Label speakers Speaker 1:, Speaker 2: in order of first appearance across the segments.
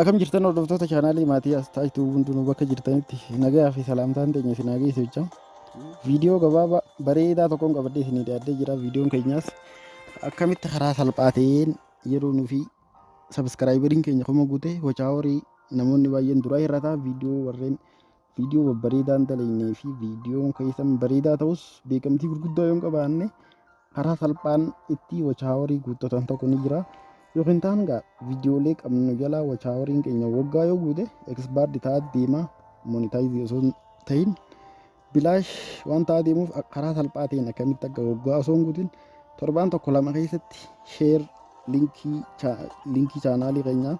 Speaker 1: Akkam jirtan, hordoftoota chaanaalii maatii Astaayituu? Hundinuu bakka jirtanitti nagayaa fi salaamtaan teenya isin haa geessu jecha, viidiyoo gabaabaa bareedaa tokkoon qabadhee isinii dhiyaadhee jira. Viidiyoon keenyaas akkamitti karaa salphaa ta'een yeroo nufi subscriberiin keenya 1000 guute watch hourii namoonni baay'een duraa hir'ata. Viidiyoo warreen viidiyoo babbareedaan dalagnee fi viidiyoon keessan bareedaa ta'us beekamtii gurguddaa yoo hin qabaanne karaa salphaan itti watch hourii guuttatan tokko ni jira. Yookiin ta'an gaa viidiyoolee qabnu jalaa watch houriin keenya waggaa yoo guute expired ta'aa deema, monetize osoo hin ta'in bilaash waan ta'aa deemuuf, karaa salphaa ta'een akkamitti akka waggaa osoo hin guutin torbaan tokko lama keessatti share linkii chaanaalii keenyaa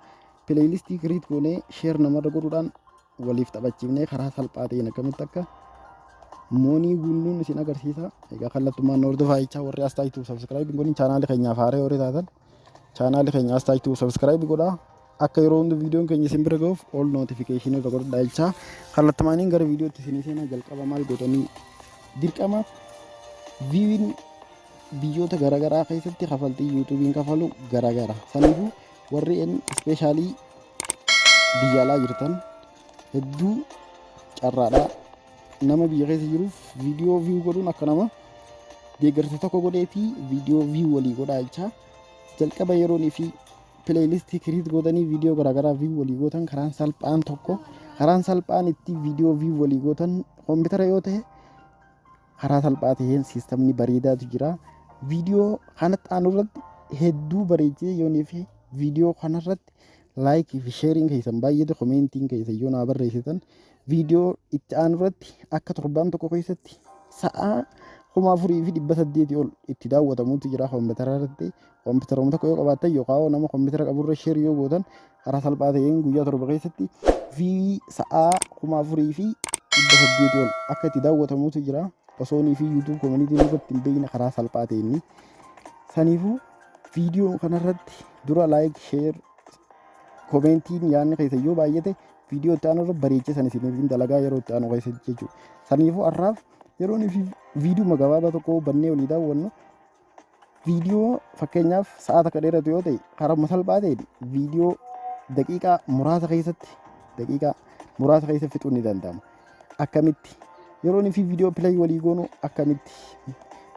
Speaker 1: playlistii create goonee share namarra godhuudhaan waliif taphachiifnee karaa salphaa ta'een akkamitti akka money guunnuun isin agarsiisa. Egaa kallattumaan nu hordofaa jechaa, warri as taayituu subscribe hin godhin, chaanaalii keenyaaf haaree horii taatan chaanaalii keenya as taayituu subscribe godhaa. Akka yeroo hundi viidiyoon keenya isin bira ga'uuf all notification irra godhadhaa jechaa, kallattumaaniin gara viidiyootti isinii seenaa. Jalqaba maal godhanii? Dirqama viewiin biyyoota garaagaraa keessatti kafaltii YouTubeiin kafalu garaagara. Saniifuu warri especially biyya alaa jirtan hedduu carraadha. Nama biyya keessa jiruuf viidiyoo view godhuun akka nama deeggarsa tokko godheetii viidiyoo view walii godhaa jechaa, jalqaba yeroonii fi playlistii create godhanii viidiyoo garaagaraa view walii gootan, karaan salphaan tokko, karaan salphaan itti viidiyoo view walii gootan koompitara yoo ta'e karaa salphaa ta'een systemni bareedaatu jira. Viidiyoo kanatti aanu irratti hedduu bareechee yoonii fi viidiyoo kanarratti likeii fi shareiin keessan baay'eetu, commentiin keessan yoo naa barreessitan, viidiyoo itti aanu irratti akka torbaan tokko keessatti sa'aa 4800 ol itti daawwatamutu jira koompitara irratti. Koompitara tokko yoo qabaattan yookaan nama koompitara qaburra share yoo gootan, karaa salphaa ta'een guyyaa 7 keessatti fi sa'aa 4800 ol akka itti daawwatamutu jira. Osoonii fi YouTube communityn irratti hin beekne karaa salphaa ta'een. Saniifuu viidiyoo kanarratti dura like, share, commentiin yaadni keessa yoo baay'ate viidiyoo itti aanu irra bareechee san isiniif hin dalagaa yeroo itti aanu keessatti jechuudha. Saniifuu har'aaf yeroo fi viidiyoo gabaabaa tokko bannee olii daawwannu, viidiyoo fakkeenyaaf sa'a takka dheeratu yoo ta'e, karaa salphaa ta'een viidiyoo daqiiqaa muraasa keessatti fixuun ni danda'ama. Akkamitti? Yeroo fi viidiyoo play walii goonu akkamitti?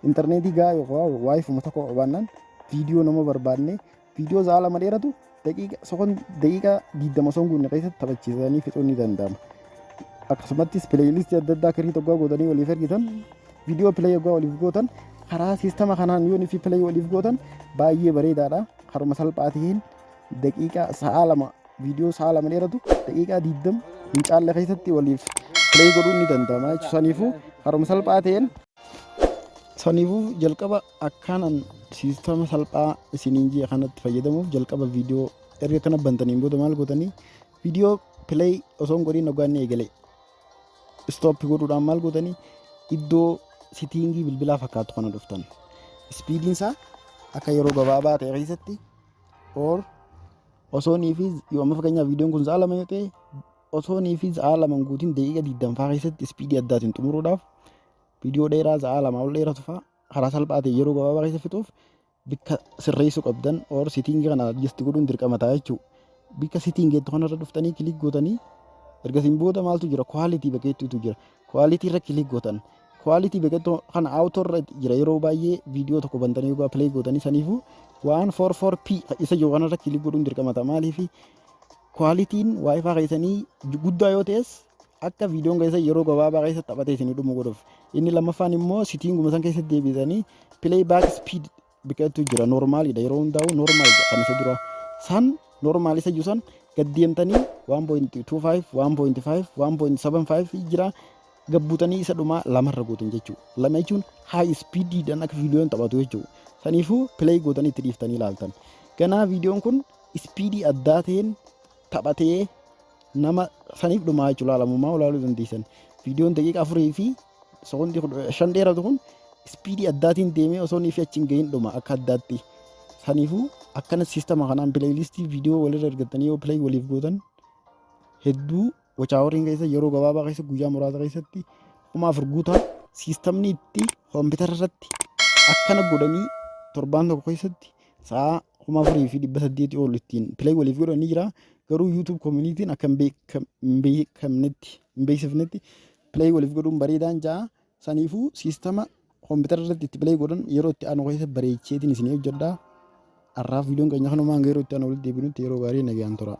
Speaker 1: Intarneetii gaa yookaan WiFiuma tokko qabaannaan viidiyoo nama barbaanne, viidiyoo sa'a 2 dheeratu daqiiqa sokon daqiiqaa 20 osoo hin guunne keessatti taphachiisanii fixuun ni danda'ama. Akkasumattis playlistii adda addaa create oggaa gootanii waliif ergitan, viidiyoo play oggaa waliif gootan, karaa systema kanaan yoo fi play waliif gootan baay'ee bareedaadha. Karuma salphaa ta'een daqiiqaa sa'a 2, viidiyoo sa'a 2 dheeratu daqiiqaa 20 hin caalle keessatti waliif play godhuun ni danda'ama jechuudha. Saniifuu karuma salphaa ta'een, saniifuu jalqaba akkanan systema salphaa isiniin ji'a kanatti fayyadamuuf, jalqaba viidiyoo erga kana bantaniin booda maal gootanii? Viidiyoo play osoo hin godhin hoggaa inni eegale stop godhuudhaan maal gootanii? Iddoo settingii bilbilaa fakkaatu kana dhuftan. Speediin isaa akka yeroo gabaabaa ta'e keessatti or osoonii fi yoo amma fakkeenyaaf viidiyoon kun sa'a 2 yoo ta'e, osoonii fi sa'a 2 guutiin daqiiqa digdamfaa keessatti speedii addaatiin xumuruudhaaf, viidiyoo dheeraa sa'a 2 ol dheeratu fa'aa karaa salphaa ta'e yeroo gabaabaa keessa fixuuf bikka sirreessuu qabdan or settingii kana adjust godhuun dirqama ta'a jechuudha. Bikka settingii jettu kanarra dhuftanii click gootanii, ergasiin booda maaltu jira? Quality bakkeettuutu jira. Quality irra click gootan. Quality bakkeettu kana auto irra jira yeroo baay'ee viidiyoo tokko bantanii yookaan play gootanii. Saniifuu 144 p isa jiru kanarra click godhuun dirqama ta'a. Maaliif? Qualityn WiFi keessanii guddaa yoo ta'es akka viidiyoon keessa yeroo gabaabaa keessa taphatee isinii dhumu godhuuf. Inni lammaffaan immoo settinguma san keessatti deebisanii play back speed biqiltuu jira. Normalidha, yeroo hundaa'u normal kan isa dura san normal isa jiru san gad deemtanii 1.25, 1.5, 1.75 jira, gabbuutanii isa dhumaa lamarra gootan jechuudha. Lama jechuun high speediidhaan akka viidiyoon taphatu jechuudha. Saniifuu play gootanii itti dhiiftanii ilaaltan. Ganaa viidiyoon kun speedii addaa ta'een taphatee nama saniif dhumaa jechuudha. Laalamumaa ilaaluu dandeessan. Viidiyoon daqiiqa 4 fi sekondii 15 dheeratu kun speedii addaatiin deemee osoo inni fi achi hin gahin dhuma akka addaatti. Saniifuu akkana systema kanaan playlistii viidiyoo walirra ergattanii yoo play waliif gootan hedduu watch houriin keessa yeroo gabaabaa keessa guyyaa muraasa keessatti 4000 guutaa. Systemni itti koompitara irratti akkana godhanii torbaan tokko keessatti sa'a 4800 ol ittiin play waliif godhan ni jira. Garuu YouTube communityn akka hin beekamnetti, hin beeksifnetti play waliif godhuun bareedaan ja'a. Saniifuu siistama koompitara irratti itti play godhan yeroo itti aanu keessa bareecheetiin isinii hojjedha. Har'aaf viidiyoon keenya kanumaan, yeroo itti aanu walitti deebinutti yeroo gaarii, nagaan tura.